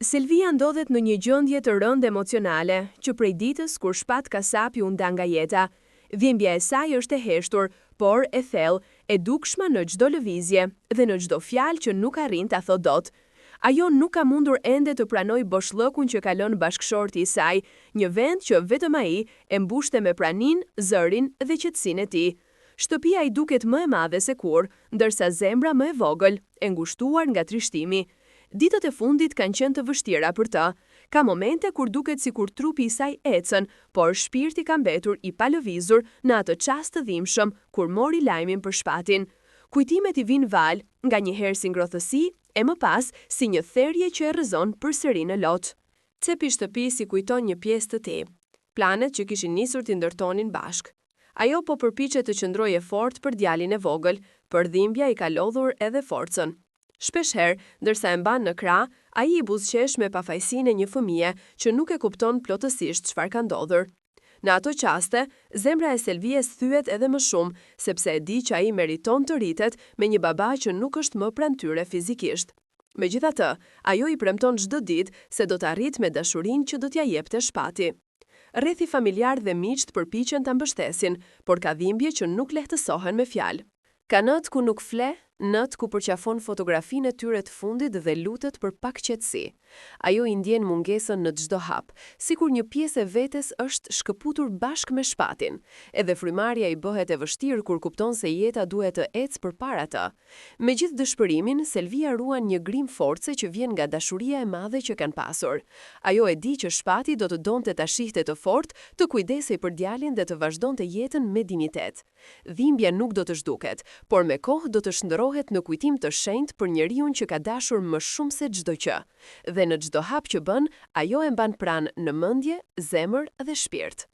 Selvia ndodhet në një gjendje të rëndë emocionale, që prej ditës kur Shpat Kasapi u nda nga jeta. Dhimbja e saj është e heshtur, por e thellë, e dukshme në çdo lëvizje dhe në çdo fjalë që nuk arrin ta thotë dot. Ajo nuk ka mundur ende të pranojë boshllëkun që ka lënë bashkëshorti i saj, një vend që vetëm ai e mbushte me praninë, zërin dhe qetësinë e tij. Shtëpia i duket më e madhe se kurrë, ndërsa zemra më e vogël, e ngushtuar nga trishtimi. Ditët e fundit kanë qenë të vështira për të. Ka momente kur duket sikur trupi i saj ecën, por shpirti ka mbetur i palëvizur në atë çast të dhimbshëm kur mori lajmin për Shpatin. Kujtimet i vijnë valë, nganjëherë si ngrohtësi, e më pas si një therje që e rrëzon përsëri në lot. Cepi i shtëpisë i kujton një pjesë të tij, planet që kishin nisur t'i ndërtonin bashkë. Ajo po përpiqet të qëndrojë e fortë për djalin e vogël, por dhimbja i ka lodhur edhe forcën. Shpeshherë, ndërsa e mban në krahë, ai i buzëqesh me pafajësinë e një fëmije që nuk e kupton plotësisht çfarë ka ndodhur. Në ato çaste, zemra e Selvies thyhet edhe më shumë, sepse e di që ai meriton të rritet me një baba që nuk është më pranë tyre fizikisht. Megjithatë, ajo i premton çdo ditë se do ta rritë me dashurinë që do t'ia jepte Shpati. Rrethi familjar dhe miqtë përpiqen ta mbështesin, por ka dhimbje që nuk lehtësohen me fjalë. Ka natë ku nuk fle, natë ku përqafon fotografinë e tyre të fundit dhe lutet për pak qetësi. Ajo i ndjen mungesën në çdo hap, sikur një pjesë e vetes është shkëputur bashkë me Shpatin. Edhe frymëmarrja i bëhet e vështirë kur kupton se jeta duhet të ecë përpara të. Megjithë dëshpërimin, Selvia ruan një grimë force që vjen nga dashuria e madhe që kanë pasur. Ajo e di që Shpati do të donte ta shihte të fortë, të kujdesej për djalin dhe të vazhdonte jetën me dinjitet. Dhimbja nuk do të zhduket, por me kohë do të shndërrohet në kujtim të shenjtë për njeriun që ka dashur më shumë se çdo gjë. Dhe në çdo hap që bën, ajo e mban pranë në mendje, zemër dhe shpirt.